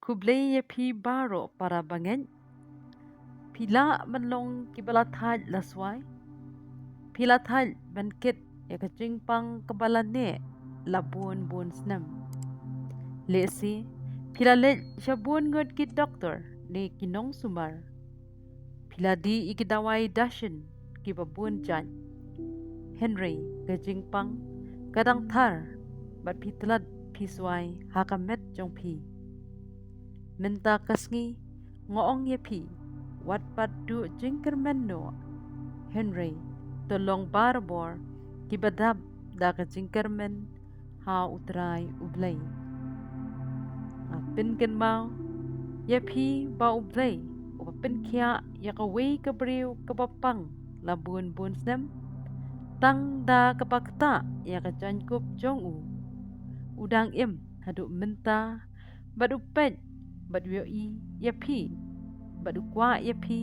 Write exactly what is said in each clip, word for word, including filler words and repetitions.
Khublei ïa phi baroh para bangeit. Phi lah ban long kiba la thait la swai. Phi la thait ban kit ïa ka jingpang kaba la neh la bun bun snem. Lehse phi la leit sha bun ngut ki doktor ne ki nongsumar. Phi la dih ïa ki dawai dashin kiba bun jait. Hynrei ka jingpang ka dang thar bad phi tlot phi swai ha ka met jong phi. Mynta ka sngi nga ong ïa phi, wat pat duh jingkyrmen noh. Hynrei to long barabor kiba dap da ka jingkyrmen ha U Trai U Blei. Nga pynkynmaw ïa phi ba U Blei uba pynkhiah ïa kawei ka briew kaba pang la bun bun snem, tang da kaba ktah ïa ka jaiñkup jong u, u dang im haduh mynta, bad u peit bad u ïohi ïa phi bad u kwah ïa phi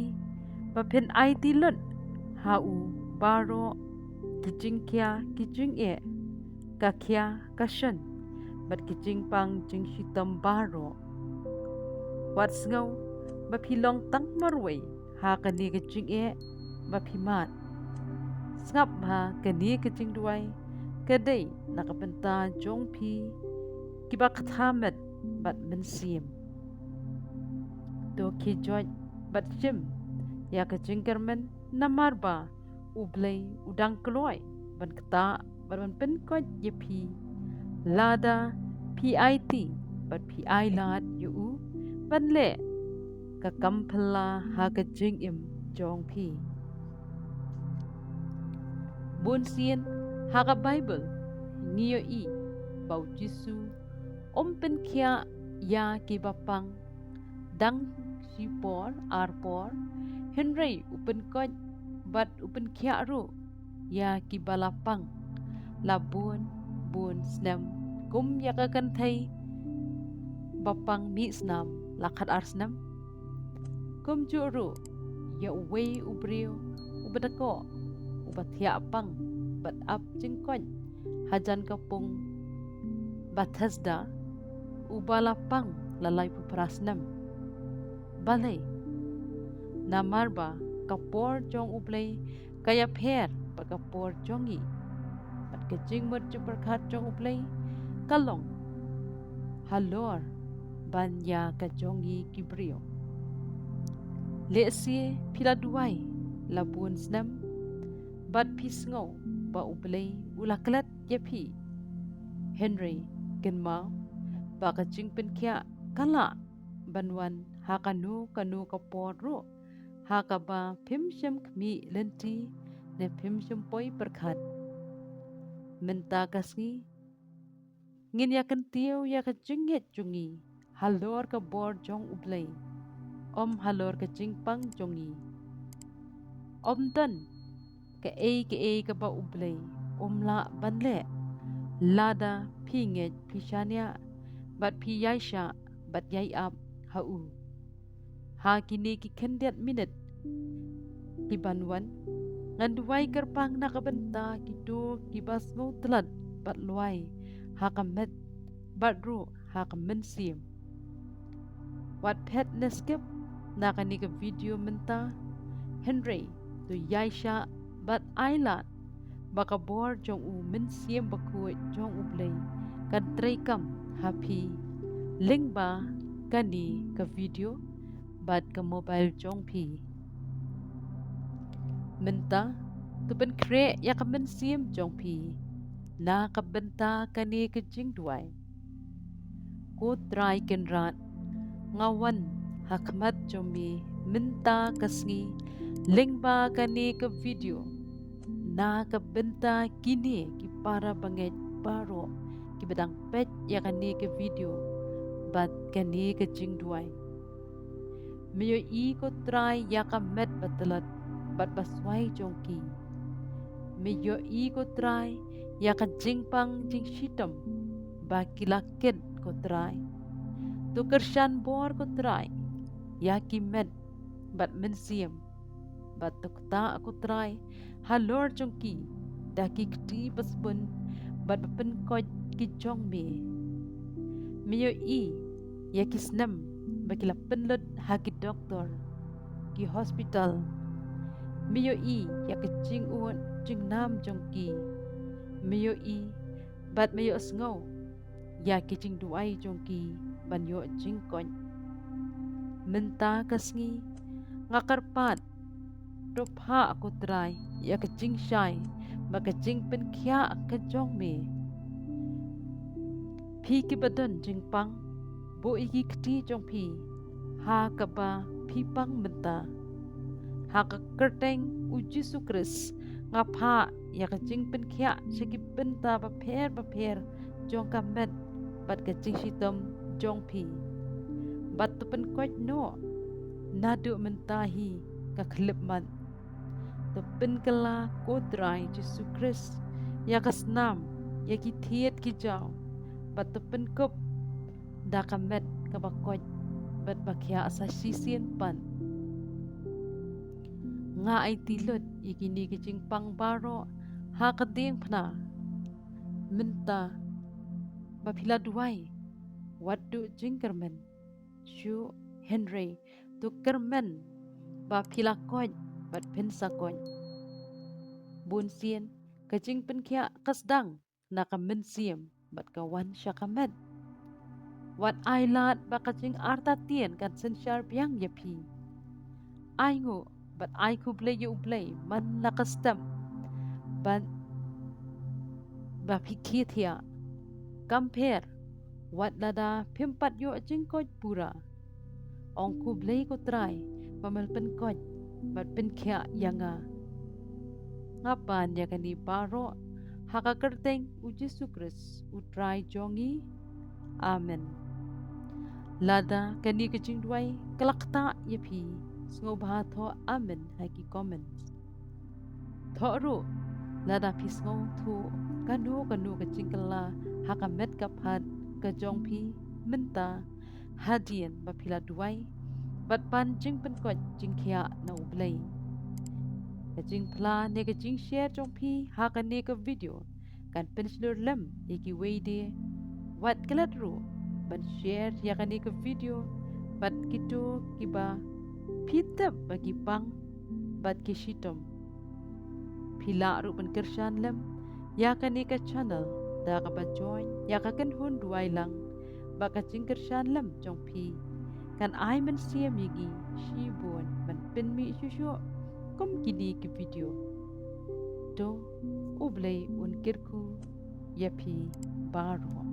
ba phin aiti lut ha u baroh ki jingkhia ki jingeh, ka khia ka shon bad ki jingpang jingshitom baroh. Wat sngew ba phi long tang marwei ha kane ka jingeh ba phi mad. Sngap ba kane ka jingduwai ka dei na ka bynta jong phi kiba ktha met bad mynsiem. To khie joit bad shim ïa ka jingkyrmen, namar ba U Blei u dang kloi ban ktah bad ban pynkoit ïa phi lada phi aiti bad phi ailad ïa u ban leh ka kam phylla ha ka jingim jong phi. Bun sien ha ka Baibl ngi ïohi ba U Jisu um pynkhiah ïa kiba pang dang shi por ar por, hynrei u pynkoit bad u pynkhiah ruh ïa kiba la pang la bun bun snem, kum ïa ka kynthei ba pang mih snam la khat ar snem. Kumjuh ruh ïa uwei u briew uba dkoh, uba thiah pang bad ap jingkoit hajan ka pung Bethesda, uba la pang la laiphew phra snem. Balei? Namar ba ka por jong U Blei ka ïapher bad ka por jong ngi, bad ka jingmut jingpyrkhat jong U Blei ka long halor ban ïa ka jong ngi ki briew. Lehse phi la duwai la bun snem bad phi sngew ba U Blei u la klet ïa phi. Hynrei kynmaw ba ka jingpynkhiah ka lah ban wan ha kano kano ka por ruh, ha kaba phim shym khmih lynti ne phim shym poi pyrkhat. Mynta ka sngi ngin ïa kyntiew ïa ka jingngeit jong ngi halor ka bor jong U Blei, ym halor ka jingpang jong ngi. Ym don kaei kaei kaba U Blei um lah ban leh lada phi ngeit, phi shaniah bad phi ïaishah bad ïai ap ha u. Ha kine ki khyndiat minit ki ban wan, ngan duwai kyrpang na ka bynta kito kiba sngewtlot bad lwai ha ka met bad ruh ha ka mynsiem. Wat phet ne skip na kane ka video mynta, hynrei to ïaishah bad ailad ba ka bor jong U Mynsiem Bakhuid jong U Blei kan treikam ha phi lyngba kane ka video bad ka mobile jong phi. Mynta to pynkhreh ïa ka mynsiem jong phi na ka bynta kane ka jingduwai. Ko Trai Kynrad, nga wan ha khmat jong me mynta ka sngi lyngba kane ka video na ka bynta kine ki para bangeit baroh kiba dang peit ïa kane ka video bad kane ka jingduwai. Me ïohi ko Trai ïa ka met ba tlot bad ba swai jong ki. Me ïohi ko Trai ïa ka jingpang jingshitom ba ki la kit ko Trai. To kyrshan bor ko Trai ïa ki met bad mynsiem, bad to ktah ko Trai halor jong ki da ki kti ba sbun bad ba pynkoit ki jong me. Me ïohi ïa ki snem ba ki la pynlut ha ki doktor, ki hospital. Me ïohi ïa ka jingud jingnam jong ki. Me ïohi bad me ïohsngew ïa ki jingduwai jong ki ban ïoh jingkoit. Mynta ka sngi nga kyrpad, to phah ko Trai ïa ka jingshai bad ka jingpynkhiah ka jong me. Phi kiba don jingpang, buh ïa ki kti jong phi ha kaba phi pang mynta. Ha ka kyrteng u Jisu Khrist nga phah ïa ka jingpynkhiah sha ki bynta bapher bapher jong ka met bad ka jingshitom jong phi. Bad to pynkoit noh naduh mynta hi ka khyllipmat. To pynkylla ko Trai Jisu Khrist ïa ka snam, ïa ki thied ki jaw, bad to pynkup da ka met kaba koit bad ba khiah sa shisien pat. Nga aiti lut ïa kine ki jingpang baroh ha ka diengphna. Mynta ba phi la duwai, wat duh jingkyrmen shuh, hynrei to kyrmen ba phi la koit bad phin sa koit. Bun sien ka jingpynkhiah ka sdang na ka mynsiem bad ka wan sha ka met. Wat ai lad ba ka jingartatien kan synshar biang ïa phi. Ai nguh bad ai khublei ïa U Blei man la ka step bad ba phi khie thiah. Kam pher wat lada phim pat ïoh jingkoit pura. Ong khublei ko Trai ba me la pynkoit bad pynkhiah ïa nga. Nga pan ïa kane baroh ha ka kyrteng u Jisu Khrist u Trai jong ngi. Amen. Lada kane ka jingduwai ka la ktah ïa phi, sngewbha thoh amen ha ki comments. Thoh ruh lada phi sngewthuh kano kano ka jingkylla ha ka met ka phad ka jong phi mynta, hadien ba phi la duwai bad pan jingpynkoit jingkhiah na U Blei. Ka jingphla ne ka jingshare jong phi ha kane ka video kan pynshlur lem ïa kiwei de. Wat klet ruh ban share ïa kane ka video bad kito kiba phi tip ba ki pang bad ki shitom. Phi lah ruh ban kyrshan lem ïa kane ka channel da kaba join ïa ka kynhun Duwai Lang, ba ka jingkyrshan lem jong phi kan ai mynsiem ïa ngi shibun ban pynmih shuh shuh kum kine ki video. To U Blei un kyrkhu ïa phi baroh.